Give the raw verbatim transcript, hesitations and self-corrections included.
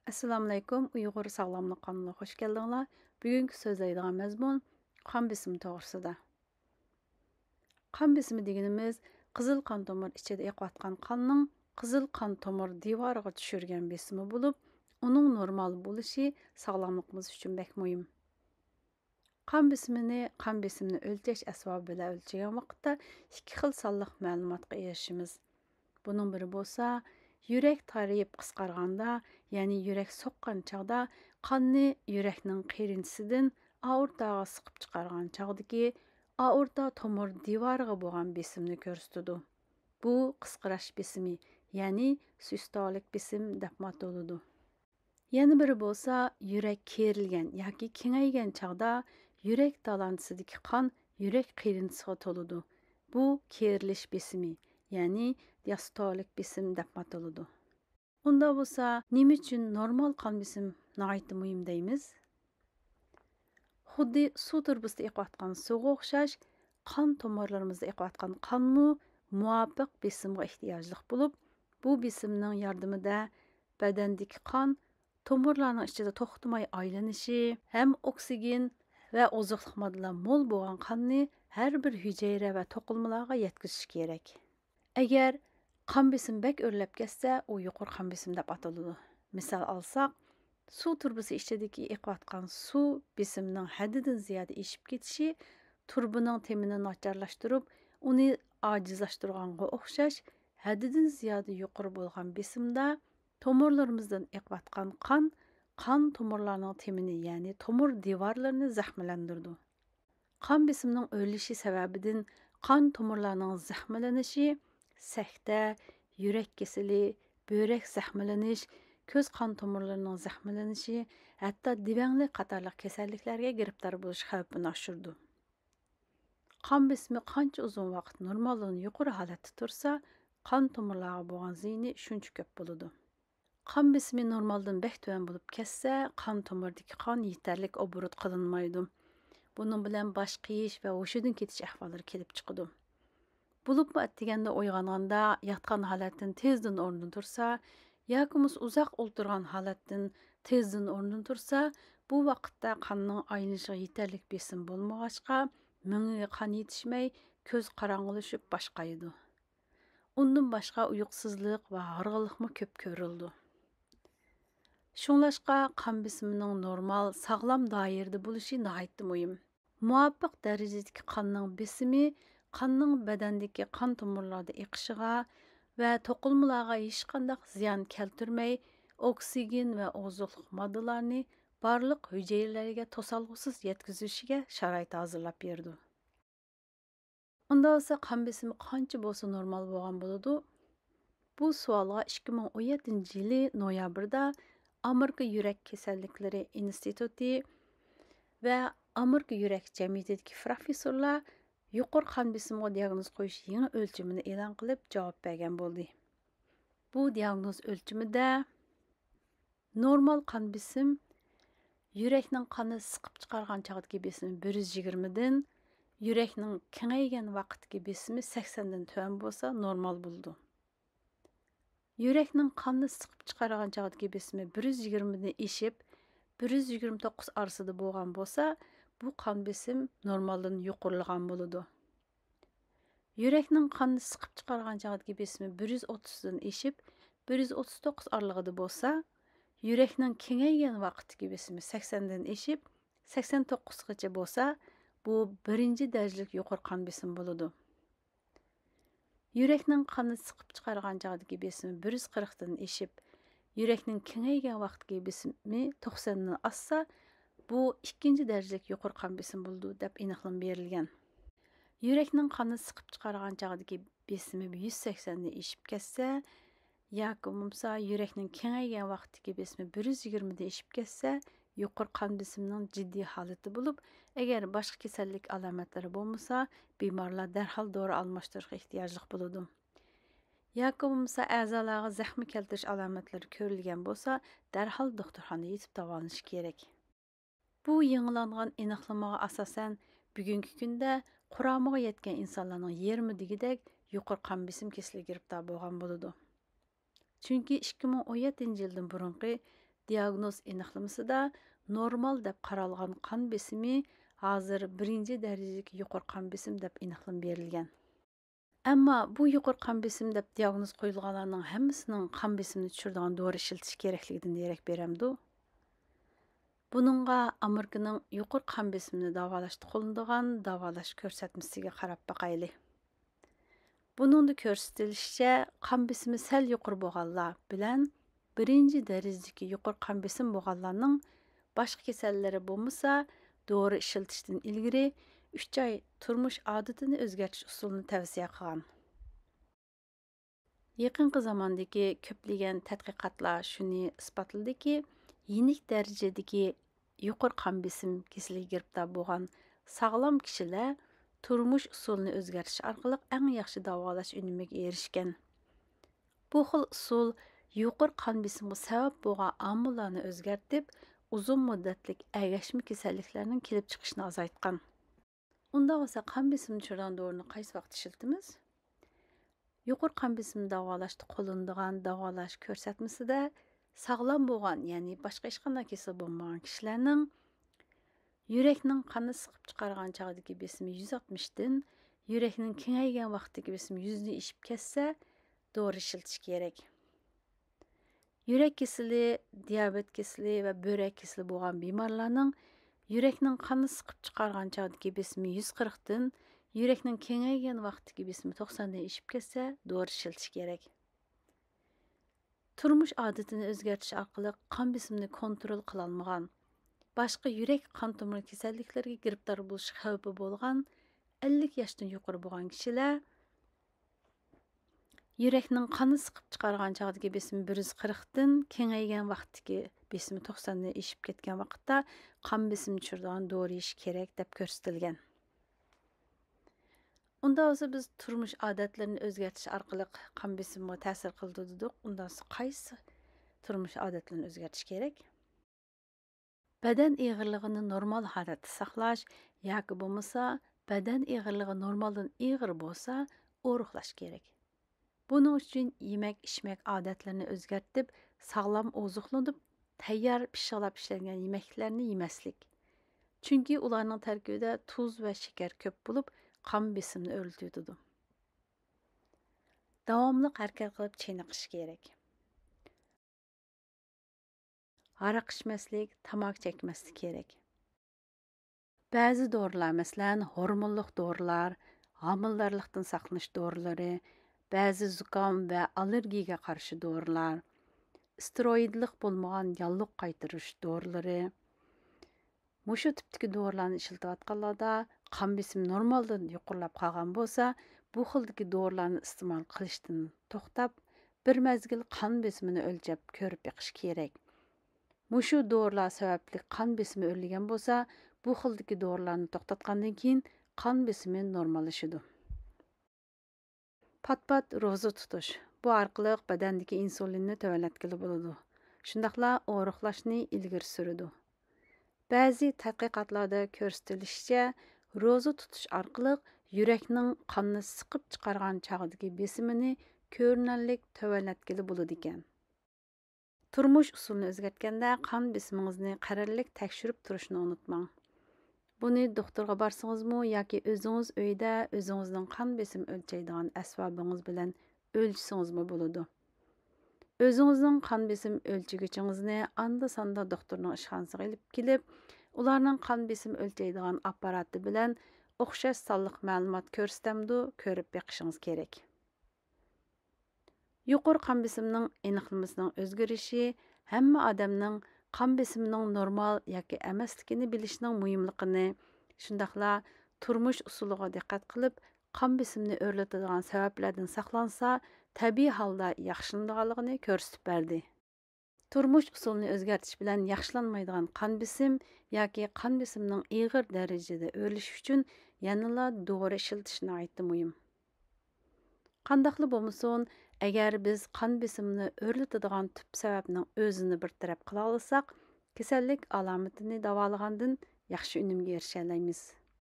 ئەسسالامۇئەلەيكۇم، ئۇيغۇر ساغلاملىق قانىلىغا خۇش كەلدىڭلار. بۈگۈنكى سۆزلەيدىغان مەزمۇن قان بېسىمى توغرىسىدا. قان بېسىمى دېگىنىمىز قىزىل قان تومۇر ئىچىدە ئېقىۋاتقان قاننىڭ قىزىل قان تومۇر دىۋارىغا چۈشۈرگەن بېسىمى بولۇپ، ئۇنىڭ نورمال بولۇشى ساغلاملىقىمىز ئۈچۈن بەك مۇھىم. قان بېسىمىنى قان بېسىمىنى ئۆلچەش ئەسۋابى بىلەن ئۆلچىگەن ۋاقىتتا ئىككى خىل سانلىق مەلۇماتقا ئېرىشىمىز. بۇنىڭ بىرى بولسا، يۈرەك تارىيىپ قىسقارغاندا، يەنى يۈرەك سوققان چاغدا قاننى يۈرەكنىڭ قېرىنچىسىدىن ئائورتاغا سىقىپ چىقارغان چاغدىكى ئائورتا تومۇر دىۋارىغا بولغان بېسىمنى كۆرسىتىدۇ. بۇ قىسقىراش بېسىمى، يەنى سىستولىك بېسىم دەپمۇ ئاتىلىدۇ. يەنە بىرى بولسا، يۈرەك كېرىلگەن ياكى كېڭەيگەن چاغدا يۈرەك تالانچىسىدىكى قان يۈرەك قېرىنچىسىغا تولىدۇ. بۇ كېرىلىش بېسىمى، يەنى دىئاستولىك بېسىم دەپمۇ ئاتىلىدۇ. ئۇنداق بولسا، نېمە ئۈچۈن نورمال قان بېسىم ناھايىتى مۇھىم دەيمىز؟ خۇددى سۇ تۇرۇبىسىدا ئېقىۋاتقان سۇغا ئوخشاش، قان تومۇرلىرىمىزدا ئېقىۋاتقان قانمۇ مۇۋاپىق بېسىمغا ئېھتىياجلىق بولۇپ، بۇ بېسىمنىڭ ياردىمىدە بەدەندىكى قان تومۇرلارنىڭ ئىچىدە توختىماي ئايلىنىشى ھەم ئوكسىگېن ۋە ئوزۇقلۇق ماددىلار مول بولغان قاننى ھەر بىر ھۈجەيرە ۋە توقۇلمىلارغا يەتكۈزۈشى كېرەك. ئەگەر قان بېسىمى بەك ئۆرلەپ كەتسە، ئۇ يۇقىرى قان بېسىمى دەپ ئاتىلىدۇ. مىسال ئالساق، سۇ تۇرۇبىسى ئىچىدىكى ئېقىۋاتقان سۇ بېسىمىنىڭ ھەددىدىن زىيادە ئېشىپ كېتىشى تۇرۇبىنىڭ تېمىنى ناچارلاشتۇرۇپ، ئۇنى ئاجىزلاشتۇرغانغا ئوخشاش، ھەددىدىن زىيادە يۇقىرى بولغان بېسىمدا تومۇرلىرىمىزدىن ئېقىۋاتقان قان، قان تومۇرلارنىڭ تېمىنى، يەنى تومۇر دىۋارلىرىنى زەخىملەندۈرىدۇ. قان بېسىمىنىڭ ئۆرلىشى سەۋەبىدىن قان تومۇرلارنىڭ زەخىملىنىشى، سەكتە، يۈرەك كېسىلى، بۆرەك زەخىملىنىش، كۆز قان تومۇرلىرىنىڭ زەخىملىنىشى، ھەتتا دېۋەڭلىك قاتارلىق كېسەللىكلەرگە گىرىپتار بولۇش خەۋپىنى ئاشۇرىدۇ. قان بېسىمى قانچە ئۇزۇن ۋاقىت نورمالدىن يۇقىرى ھالەتتە تۇرسا، قان تومۇرلارغا بولغان زىيىنى شۇنچە كۆپ بولىدۇ. قان بېسىمى نورمالدىن بەك تۆۋەن بولۇپ كەتسە، قان تومۇرىدىكى قان يېتەرلىك ئوبوروت قىلىنمايدۇ. بۇنىڭ بىلەن باش قېيىش ۋە ھوشىدىن كېتىش ئەھۋاللىرى كېلىپ چىقىدۇ. بولۇپمۇ ئەتىگەندە ئويغانغاندا ياتقان ھالەتتىن تېزدىن ئورنىدىن تۇرسا ياكى بولمىسا ئۇزاق ئولتۇرغان ھالەتتىن تېزدىن ئورنىدىن تۇرسا، بۇ ۋاقىتتا قاننىڭ ئايلىنىشىغا يېتەرلىك بېسىم بولمىغاچقا، مېڭىگە قان يېتىشمەي، كۆز قاراڭغۇلىشىپ باش قايىدۇ. ئۇندىن باشقا ئۇيقۇسىزلىق ۋە ھارغىنلىقمۇ كۆپ كۆرۈلىدۇ. شۇڭلاشقا قان بېسىمىنىڭ نورمال، ساغلام دائىرىدە بولۇشى ناھايىتى مۇھىم. مۇۋاپىق دەرىجىدىكى قاننىڭ بېسىمى قاننىڭ بەدەندىكى قان تومۇرلاردا ئېقىشىغا ۋە توقۇلمىلارغا ھېچقانداق زىيان كەلتۈرمەي، ئوكسىگېن ۋە ئوزۇقلۇق ماددىلارنى بارلىق ھۈجەيرىلەرگە توسالغۇسىز يەتكۈزۈشىگە شارائىت ھازىرلاپ بېرىدۇ. ئۇنداق بولسا، قان بېسىمى قانچە بولسا نورمال بولغان بولىدۇ؟ بۇ سوئالغا ئىككى مىڭ ئون يەتتىنچى يىلى نويابىردا ئامېرىكا يۈرەك كېسەللىكلىرى ئىنستىتۇتى ۋە ئامېرىكا يۈرەك جەمئىيىتىدىكى پروفېسسورلار يۇقىرى قان بېسىمىغا دىئاگنوز قويۇش يېڭى ئۆلچىمىنى ئېلان قىلىپ جاۋاب بەرگەن بولدى. بۇ دىئاگنوز ئۆلچىمىدە نورمال قان بېسىم، يۈرەكنىڭ قاننى سىقىپ چىقارغان چاغدىكى بېسىمى بىر يۈز يىگىرمىدىن، يۈرەكنىڭ كېڭەيگەن ۋاقىتتىكى بېسىمى سەكسەندىن تۆۋەن بولسا نورمال بولىدۇ. يۈرەكنىڭ قاننى سىقىپ چىقارغان چاغدىكى بېسىمى بىر يۈز يىگىرمىدىن ئېشىپ، بىر يۈز يىگىرمە توققۇز ئارىسىدا بولغان بولسا، بۇ قان بېسىم نورمالدىن يۇقىرىلىغان بولىدۇ. يۈرەكنىڭ قاننى سىقىپ چىقارغان چاغدىكى بېسىمى بىر يۈز ئوتتۇزدىن ئېشىپ، بىر يۈز ئوتتۇز توققۇز ئارىلىقىدا بولسا، يۈرەكنىڭ كېڭەيگەن ۋاقىتتىكى بېسىمى سەكسەندىن ئېشىپ، سەكسەن توققۇزغىچە بولسا، بۇ بىرىنچى دەرىجىلىك يۇقىرى قان بېسىمى بولىدۇ. يۈرەكنىڭ قاننى سىقىپ چىقارغان چاغدىكى بېسىمى بىر يۈز قىرىقتىن ئېشىپ، يۈرەكنىڭ كېڭەيگەن ۋاقىتتىكى بېسىمى توقساندىن ئاشسا، بۇ ئىككىنچى دەرىجىلىك يۇقىرى قان بېسىمى بولىدۇ، دەپ ئېنىقلىما بېرىلگەن. يۈرەكنىڭ قاننى سىقىپ چىقارغان چاغدىكى بېسىمى يۈز سەكسەندىن ئېشىپ كەتسە، ياكى بولمىسا يۈرەكنىڭ كېڭەيگەن ۋاقىتتىكى بېسىمى بىر يۈز يىگىرمىدىن ئېشىپ كەتسە، يۇقىرى قان بېسىمىنىڭ جىددىي ھالىتى بولۇپ، ئەگەر باشقا كېسەللىك ئالامەتلىرى بولمىسا، بىمارلار دەرھال دورا ئالماشتۇرۇشقا ئېھتىياجلىق بولىدۇ. ياكى بولمىسا ئەزالارغا زەخمە كەلتۈرۈش ئالامەتلىرى كۆرۈلگەن بولسا، دەرھال دوختۇرخانىغا يېتىپ داۋالىنىش كېرەك. بۇ يېڭىلانغان ئېنىقلىمىغا ئاساسەن، بۈگۈنكى كۈندە قۇرامىغا يەتكەن ئىنسانلارنىڭ يېرىمى دېگۈدەك يۇقىرى قان بېسىم كېسىلىگە گىرىپتار بولغان بولىدۇ. چۈنكى ئىككى مىڭ ئون يەتتىنچى يىلدىن بۇرۇنقى دىياگنوز ئېنىقلىمىسىدا نورمال دەپ قارالغان قان بېسىمى ھازىر بىرىنچى دەرىجىلىك يۇقىرى قان بېسىم دەپ ئېنىقلىما بېرىلگەن. ئەمما بۇ يۇقىرى قان بېسىم دەپ دىياگنوز قويۇلغانلارنىڭ ھەممىسىنىڭ قان بېسىمىنى چۈشۈرىدىغان دورا ئىشلىتىش كېرەكلىكىدىن دېرەك بېرەمدۇ؟ بۇنىڭغا ئامېرىكىنىڭ يۇقىرى قان بېسىمىنى داۋالاشتا قوللىنىدىغان داۋالاش كۆرسەتمىسىگە قاراپ باقايلى. بۇنىڭدا كۆرسىتىلىشىچە، قان بېسىمى سەل يۇقىرى بولغانلار بىلەن بىرىنچى دەرىجىدىكى يۇقىرى قان بېسىم بولغانلارنىڭ باشقا كېسەللىرى بولمىسا، دورا ئىشلىتىشتىن ئىلگىرى ئۈچ ئاي تۇرمۇش ئادىتىنى ئۆزگەرتىش ئۇسۇلىنى تەۋسىيە قىلغان. يېقىنقى زاماندىكى كۆپلىگەن تەتقىقاتلار شۇنى ئىسپاتلىدىكى، يېنىك دەرىجىدىكى يۇقىرى قان بېسىم كېسىلىگە گىرىپتار بولغان ساغلام كىشىلەر تۇرمۇش ئۇسۇلىنى ئۆزگەرتىش ئارقىلىق ئەڭ ياخشى داۋالاش ئۈنۈمىگە ئېرىشكەن. بۇ خىل ئۇسۇل يۇقىرى قان بېسىمىغا سەۋەب بولغان ئامىللارنى ئۆزگەرتىپ، ئۇزۇن مۇددەتلىك ئەگەشمە كېسەللىكلەرنىڭ كېلىپ چىقىشىنى ئازايتقان. ئۇنداق بولسا، قان بېسىمىنى چۈشۈرىدىغان دورىنى قايسى ۋاقىتتا ئىشلىتىمىز؟ يۇقىرى قان بېسىمىنى داۋالاشتا قوللىنىدىغان داۋالاش كۆرسەتمىسىدە ساغلام بولغان، يەنى باشقا ھېچقانداق كېسىلى بولمىغان كىشىلەرنىڭ يۈرەكنىڭ قاننى سىقىپ چىقارغان چاغدىكى بېسىمى يۈز ئاتمىشتىن يۈرەكنىڭ كېڭەيگەن ۋاقتىدىكى بېسىمى يۈزنى ئېشىپ كەتسە، دورا ئىشلىتىش كېرەك. يۈرەك كېسىلى، دىيابېت كېسىلى ۋە بۆرەك كېسىلى بولغان بىمارلارنىڭ يۈرەكنىڭ قاننى سىقىپ چىقارغان چاغدىكى بېسىمى يۈز قىرىقتىن يۈرەكنىڭ كېڭەيگەن ۋاقتىدىكى بېسىمى توقساندىن ئېشىپ كەتسە، دورا ئىشلىتىش كېرەك. تۇرمۇش ئادىتىنى ئۆزگەرتىش ئارقىلىق قان بېسىمىنى كونترول قىلالمىغان، باشقا يۈرەك قان تومۇر كېسەللىكلىرىگە گىرىپتار بولۇش خەۋپى بولغان ئەللىك ياشتىن يۇقىرى بولغان كىشىلەر يۈرەكنىڭ قاننى سىقىپ چىقارغان چاغدىكى بېسىمى بىر يۈز قىرىقتىن كېڭەيگەن ۋاقىتتىكى بېسىمى توقساندىن ئېشىپ كەتكەن ۋاقىتتا قان بېسىمىنى چۈشۈرىدىغان دورا يېيىش كېرەك دەپ كۆرسىتىلگەن. ئۇنداق بولسا، بىز تۇرمۇش ئادەتلىرىنى ئۆزگەرتىش ئارقىلىق قان بېسىمىغا تەسىر قىلىدۇ دېدۇق. ئۇنداق بولسا، قايسى تۇرمۇش ئادەتلىرىنى ئۆزگەرتىش كېرەك؟ بەدەن ئېغىرلىقىنى نورمال ھالەتتە ساقلاش ياكى بولمىسا، بەدەن ئېغىرلىقى نورمالدىن ئېغىر بولسا، ئورۇقلاش كېرەك. بۇنىڭ ئۈچۈن يېمەك-ئىچمەك ئادەتلىرىنى ئۆزگەرتىپ، ساغلام ئوزۇقلىنىپ، تەييار پىششىقلاپ ئىشلەنگەن يېمەكلىكلەرنى يېمەسلىك. چۈنكى ئۇلارنىڭ تەركىبىدە تۇز ۋە شېكەر كۆپ بولۇپ، قان بېسىمىنى ئۆرلىتىۋېتىدۇ. داۋاملىق ھەرىكەت قىلىپ چېنىقىش كېرەك. ھاراق ئىچمەسلىك، تاماكا چەكمەسلىك كېرەك. بەزى دورىلار، مەسىلەن، ھورمونلۇق دورىلار، ھامىلىدارلىقتىن ساقلىنىش دورىلىرى، بەزى زۇكام ۋە ئاللېرگىيەگە قارشى دورىلار، ئىستېروئىدلىق بولمىغان ياللۇغ قايتۇرۇش دورىلىرى، مۇشۇ تىپتىكى دورىلارنى ئىشلىتىۋاتقانلاردا قان بېسىمى نورمالدىن يۇقىرىلاپ قالغان بولسا، بۇ خىلدىكى دورىلارنى ئىستېمال قىلىشتىن توختاپ، بىر مەزگىل قان بېسىمىنى ئۆلچەپ كۆرۈپ بېقىش كېرەك. مۇشۇ دورىلار سەۋەبلىك قان بېسىمى ئۆرلىگەن بولسا، بۇ خىلدىكى دورىلارنى توختاتقاندىن كېيىن قان بېسىمى نورماللىشىدۇ. پات-پات روزا تۇتۇش. بۇ ئارقىلىق بەدەندىكى ئىنسۇلىننى تۆۋەنلەتكىلى بولىدۇ. شۇنداقلا ئورۇقلاشنى ئىلگىرى سۈرىدۇ. بەزى تەتقىقاتلاردا كۆرسىتىلىشىچە، روزا تۇتۇش ئارقىلىق يۈرەكنىڭ قاننى سىقىپ چىقارغان چاغدىكى بېسىمىنى كۆرۈنەرلىك تۆۋەنلەتكىلى بولىدىكەن. تۇرمۇش ئۇسۇلىنى ئۆزگەرتكەندە قان بېسىمىڭىزنى قەرەللىك تەكشۈرۈپ تۇرۇشنى ئۇنتۇماڭ. بۇنى دوختۇرغا بارسىڭىزمۇ ياكى ئۆزىڭىز ئۆيدە ئۆزىڭىزنىڭ قان بېسىمى ئۆلچەيدىغان ئەسۋابىڭىز بىلەن ئۆلچىسىڭىزمۇ بولىدۇ. ئۆزىڭىزنىڭ قان بېسىم ئۆلچىگۈچىڭىزنى ئاندا-ساندا دوختۇرنىڭ ئىشخانىسىغا ئېلىپ كېلىپ، ئۇلارنىڭ قان بېسىم ئۆلچەيدىغان ئاپپاراتى بىلەن ئوخشاش سانلىق مەلۇمات كۆرسىتەمدۇ، كۆرۈپ بېقىشىڭىز كېرەك. يۇقىرى قان بېسىمىنىڭ ئېنىقلىمىسىنىڭ ئۆزگىرىشى ھەممە ئادەمنىڭ قان بېسىمىنىڭ نورمال ياكى ئەمەسلىكىنى بىلىشىنىڭ مۇھىملىقىنى، شۇنداقلا تۇرمۇش ئۇسۇلىغا دىققەت قىلىپ، قان بېسىمىنى ئۆرلىتىدىغان سەۋەبلەردىن ساقلانسا، تەبىئىي ھالدا ياخشىلىنىدىغانلىقىنى كۆرسىتىپ بەردى. تۇرمۇش ئۇسۇلىنى ئۆزگەرتىش بىلەن ياخشىلانمايدىغان قان بېسىم ياكى قان بېسىمىنىڭ ئېغىر دەرىجىدە ئۆرلىشى ئۈچۈن يەنىلا دورا ئىشلىتىش ناھايىتى مۇھىم. قانداقلا بولمىسۇن، ئەگەر بىز قان بېسىمىنى ئۆرلىتىدىغان تۈپ سەۋەبنىڭ ئۆزىنى بىر تەرەپ قىلالىساق، كېسەللىك ئالامىتىنى داۋالىغاندىن ياخشى ئۈنۈمگە ئېرىشەلەيمىز.